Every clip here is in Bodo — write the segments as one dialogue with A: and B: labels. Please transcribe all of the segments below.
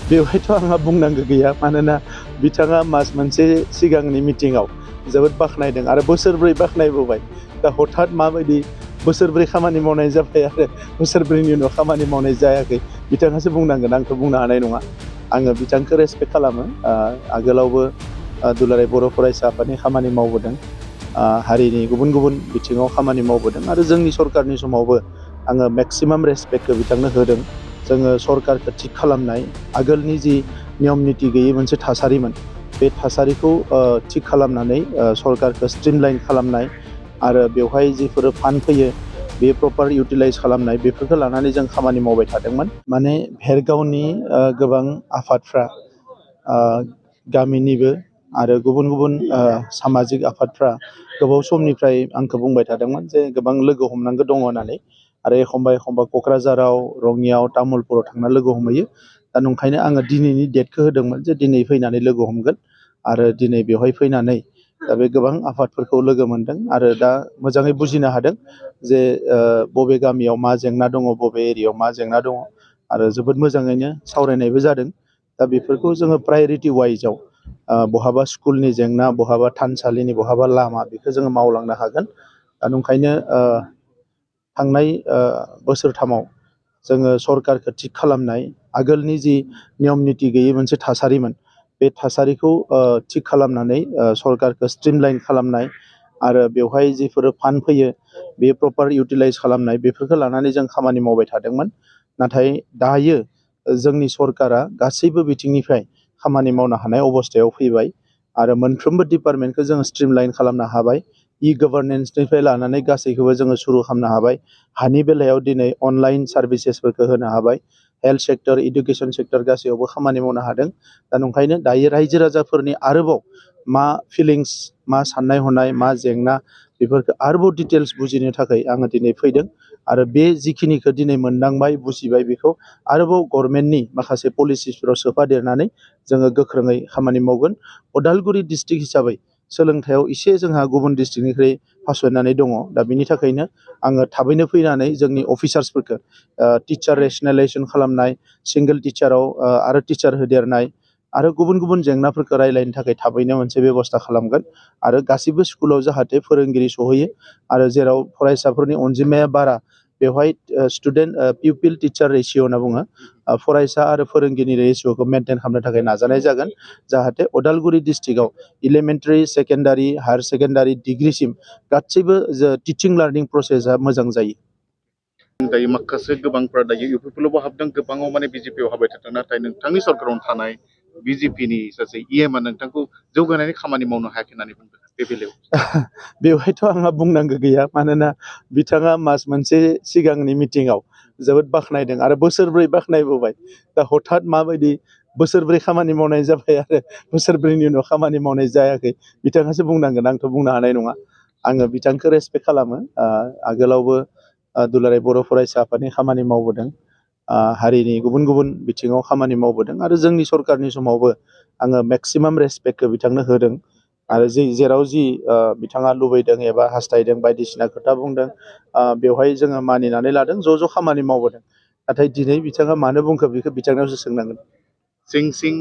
A: बेवहायथ' आंहा बुंनांगौ गैया मानोना बिथाङा मास मोनसे सिगांनि मिटिङाव जोबोद बाख्नायदों आरो बोसोरब्रै बाख्नायबोबाय। दा हठात माबायदि बोसोरब्रै खामानि मावनाय जाबाय आरो बोसोरब्रैनि उनाव खामानि मावनाय जायाखै बिथाङासो बुंनांगोन, आंथ' बुंनो हानाय नङा। आङो बिथांखौ रेसपेक्ट खालामो। आगोलावबो दुलाराय बर' फरायसा आफादनि खामानि मावबोदों, हारिनि गुबुन गुबुन बिथिङाव खामानि मावबोदों आरो जोंनि सरकारनि समावबो आङो मेक्सिमाम रेसपेक्टखौ बिथांनो होदों। जोङो सरकारखौ थिग खालामनाय, आगोलनि जि नियम निति गैयै मोनसे थासारिमोन बे थासारिखौ थिग खालामनानै सरकारखौ स्ट्रिमलाइन खालामनाय आरो बेवहाय जिफोर फान्ड फैयो बे प्रपार इउटिलाइज खालामनाय, बेफोरखौ लानानै जों खामानि मावबाय थादोंमोन। माने भेरगावनि गोबां आफादफ्रा, गामिनिबो आरो गुबुन गुबुन सामाजिक आफादफ्रा गोबाव समनिफ्राय आंखौ बुंबाय थादोंमोन जे गोबां लोगो हमनांगौ दङ होननानै, आरो एखमबा क'क्राझाराव, रङियाव, तामुलपुराव थांना लोगो हमहैयो। दा नंखायनो आङो दिनैनि डेटखौ होदोंमोन जे दिनै फैनानै लोगो हमगोन आरो दिनै बेवहाय फैनानै दा बे गोबां आफादफोरखौ लोगो मोनदों आरो दा मोजाङै बुजिनो हादों जे बबे गामियाव मा जेंना दङ, बबे एरियायाव मा जेंना दङ, आरो जोबोद मोजाङैनो सावरायनायबो जादों। दा बेफोरखौ जोङो प्रायरिटि वाइजआव बहाबा स्कुलनि जेंना, बहाबा थानसालिनि, बहाबा लामा, बेखौ जोङो मावलांनो हागोन। दा नंखायनो थांनाय बोसोरथामाव जोङो सरकारखौ थिग खालामनाय, आगोलनि जि नियम निति गैयै मोनसे थासारिमोन बे थासारिखौ थिग खालामनानै सरकारखौ स्ट्रिमलाइन खालामनाय आरो बेवहाय जिफोर फान्ड फैयो बे प्रपार इउटिलाइज खालामनाय, बेफोरखौ लानानै जों खामानि मावबाय थादोंमोन। नाथाय दायो जोंनि सरकारा गासैबो बिथिंनिफ्राय खामानि मावनो हानाय अबस्थायाव फैबाय आरो मोनफ्रोमबो डिपार्टमेन्टखौ जोङो स्ट्रिमलाइन खालामनो हाबाय। गभार्नेन्सनिफ्राय लानानै गासैखौबो जोङो सुरु खालामनो हाबाय। हानि बेलायाव दिनै अनलाइन सार्भिसेसफोरखौ होनो हाबाय। हेल्थ सेक्टर, इडुकेसन सेक्टर गासैयावबो खामानि मावनो हादों। दा नंखायनो दायो रायजो राजाफोरनि आरोबाव मा फिलिंस, मा साननाय हनाय, मा जेंना, बेफोरखौ आरोबाव डिटेल्स बुजिनो थाखाय आङो दिनै फैदों आरो बे जिखिनिखौ दिनै मोनदांबाय, बुजिबाय, बेखौ आरोबाव गभर्नमेन्टनि माखासे पलिसिसफोराव सोफादेरनानै जोङो गोख्रोङै खामानि मावगोन। उदालगुरि डिस्ट्रिक्ट हिसाबै सोलोंथाइयाव एसे जोंहा गुबुन डिस्ट्रिक्टनिख्रुइ फासयनानै दङ। दा बिनि थाखायनो आङो थाबैनो फैनानै जोंनि अफिसार्सफोरखौ टिचार रेसनेलाइजेसन खालामनाय, सिंगोल टिचाराव आरो टिचार होदेरनाय आरो गुबुन गुबुन जेंनाफोरखौ रायलायनो थाखाय थाबैनो मोनसे बेब'स्था खालामगोन आरो गासैबो स्कुलाव जाहाथे फोरोंगिरि सहैयो आरो जेराव फरायसाफोरनि अनजिमाया बारा बेवहाय स्टुडेन्ट पिउपिल टिचार रेसिय' होनना बुङो, फरायसा आरो फोरोंगिरिनि रेसिय'खौ मेनटेन खालामनो थाखाय नाजानाय जागोन, जाहाथे उदालगुरि डिस्ट्रिक्टआव इलिमेन्टारि, सेकेन्डारि, हायार सेकेन्डारि, डिग्रिसिम गासैबो टिचिं लार्निं प्रसेसा मोजां जायो।
B: दायो माखासे गोबांफ्रा दायो इउपिपिएलआवबो हाबदों, गोबाङाव माने बिजेपिआव हाबबाय थादों। नाथाय नोंथांनि सरकारावनो थानाय बिजेपिनि सासे इएमआ नोंथांखौ जौगानायनि खामानि मावनो हायाखै होननानै बुंदों, बे बेलायाव
A: बेवहायथ' आंहा बुंनांगौ गैया मानोना बिथाङा मास मोनसे सिगांनि मिटिङाव जोबोद बाख्नायदों आरो बोसोरब्रै बाख्नायबोबाय। दा हठात माबायदि बोसोरब्रै खामानि मावनाय जाबाय आरो बोसोरब्रैनि उनाव खामानि मावनाय जायाखै बिथाङासो बुंनांगोन, आंथ' बुंनो हानाय नङा। आङो बिथांखौ रेसपेक्ट खालामो। आगोलावबो दुलाराय बर' फरायसा आफादनि खामानि मावबोदों, हारिनि गुबुन गुबुन बिथिङाव खामानि मावबोदों आरो जोंनि सरकारनि समावबो आङो मेक्सिमाम रेसपेक्टखौ बिथांनो होदों आरो जेराव जि बिथाङा लुबैदों एबा हास्थायदों, बायदिसिना खोथा बुंदों, बेवहाय जोङो मानिनानै लादों, ज' खामानि मावबोदों। नाथाय दिनै बिथाङा मानो बुंखो बेखौ बिथांनावसो सोंनांगोन।
B: सिं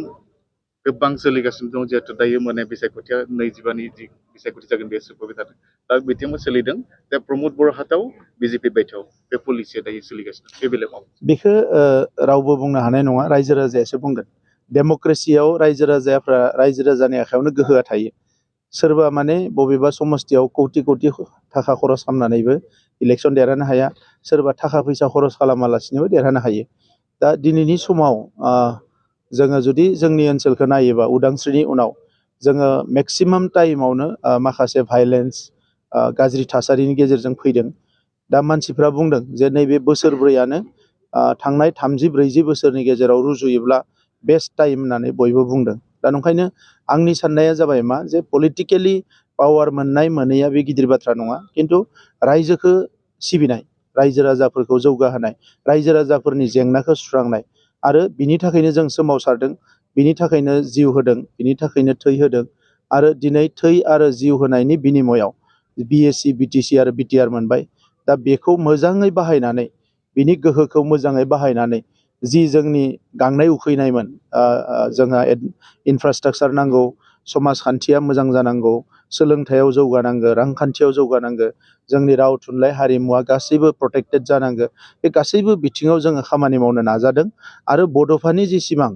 B: गोबां सोलिगासिनो दं, जिहेतु दायो माने बिसायख'थिया 22नि जि बिसायख'थि जागोन बे सफैबाय थादों। दा बिथिंबो सोलिदों जे प्रमद बर'हाटआव बिजेपि बायथ'आव बे पलिसिया दायो सोलिगासिनो, बे बेलायाव
A: बेखौ रावबो बुंनो हानाय नङा, रायजो राजायासो बुंगोन। डेम'क्रेसियाव रायजो राजानि आखायावनो गोहोआ थायो। सोरबा माने बबेबा समस्थियाव कौटि थाखा खरस खालामनानैबो इलेक्सन देरहानो हाया, सोरबा थाखा फैसा खरस खालामालासिनोबो देरहानो हायो। दा दिनैनि समाव जोङो जुदि जोंनि ओनसोलखौ नायोबा उदांस्रिनि उनाव जोङो मेक्सिमाम टाइमावनो माखासे भायलेन्स, गाज्रि थासारिनि गेजेरजों फैदों। दा मानसिफ्रा बुंदों जे नैबे बोसोरब्रैयानो थांनाय 30-40 बोसोरनि गेजेराव रुजुयोब्ला बेस्ट टाइम होननानै बयबो बुंदों। दा नंखायनो आंनि साननाया जाबाय मा, जे पलिटिकेलि पावार मोननाय मोनैया बे गिदिर बाथ्रा नङा, खिन्थु रायजोखौ सिबिनाय, रायजो राजाफोरखौ जौगाहोनाय, रायजो राजाफोरनि जेंनाखौ सुस्रांनाय आरो बिनि थाखायनो जों सोमावसारदों, बिनि थाखायनो जिउ होदों, बिनि थाखायनो थै होदों आरो दिनै थै आरो जिउ होनायनि बिनिमयआव बिएसि, बिटिसि आरो बिटिआर मोनबाय। दा बेखौ मोजाङै बाहायनानै, बिनि गोहोखौ मोजाङै बाहायनानै जि जोंनि गांनाय उखैनायमोन जोंहा इनफ्रास्ट्राक्चार नांगौ, समाजखान्थिया मोजां जानांगौ, सोलोंथायाव जौगानांगौ, रांखान्थियाव जौगानांगौ, जोंनि राव थुनलाइ हारिमुवा गासैबो प्रटेक्टेड जानांगौ। बे गासैबो बिथिङाव जोङो खामानि मावनो नाजादों आरो बड'फानि जि सिमां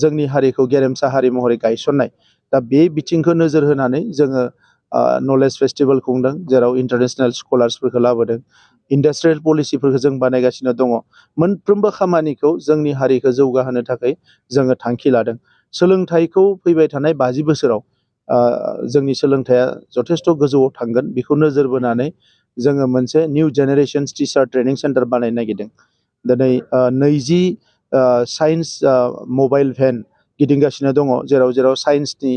A: जोंनि हारिखौ गेरेमसा हारि महरै गायसननाय, दा बे बिथिंखौ नोजोर होनानै जोङो नलेज फेस्टिभेल खुंदों, जेराव इन्टारनेसनेल स्कलार्सफोरखौ लाबोदों, इन्डास्ट्रियेल पलिसिफोरखौ जों बानायगासिनो दङ। मोनफ्रोमबो खामानिखौ जोंनि हारिखौ जौगाहोनो थाखाय जोङो थांखि लादों। सोलोंथाइखौ फैबाय थानाय 50 बोसोराव जोंनि सोलोंथाइया जथेस्थ' गोजौआव थांगोन, बेखौ नोजोर बोनानै जोङो मोनसे new generations teacher training centre बानायनो नागिरदों। दिनै 20 साइन्स मबाइल भेन गिदिंगासिनो दङ, जेराव साइन्सनि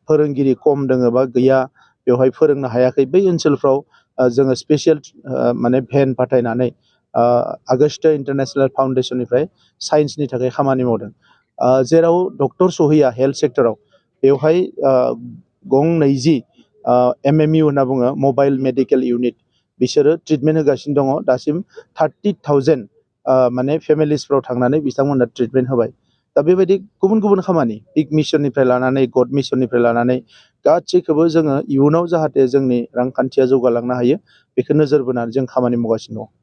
A: फोरोंगिरि खम दोङो बा गैया, बेवहाय फोरोंनो हायाखै, बै ओनसोलफ्राव जोङो स्पेसियेल माने भेन फाथायनानै आगस्त्य इन्टारनेसनेल फाउन्डेसननिफ्राय साइन्सनि थाखाय खामानि मावदों। जेराव डक्टर सहैया हेल्थ सेक्टराव, बेवहाय गं 20 MMU होनना बुङो, मबाइल मेडिकेल इउनिट, बिसोरो ट्रिटमेन्ट होगासिनो दङ। दासिम 30,000 माने फेमिलिसफ्राव थांनानै बिथांमोनहा ट्रिटमेन्ट होबाय। दा बेबायदि गुबुन गुबुन खामानि, पिक मिशननिफ्राय लानानै गड मिशननिफ्राय लानानै गासैखौबो जोङो इयुनाव जाहाथे जोंनि रांखान्थिया जौगालांनो हायो, बेखौ नोजोर बोनानै जों खामानि मावगासिनो दङ।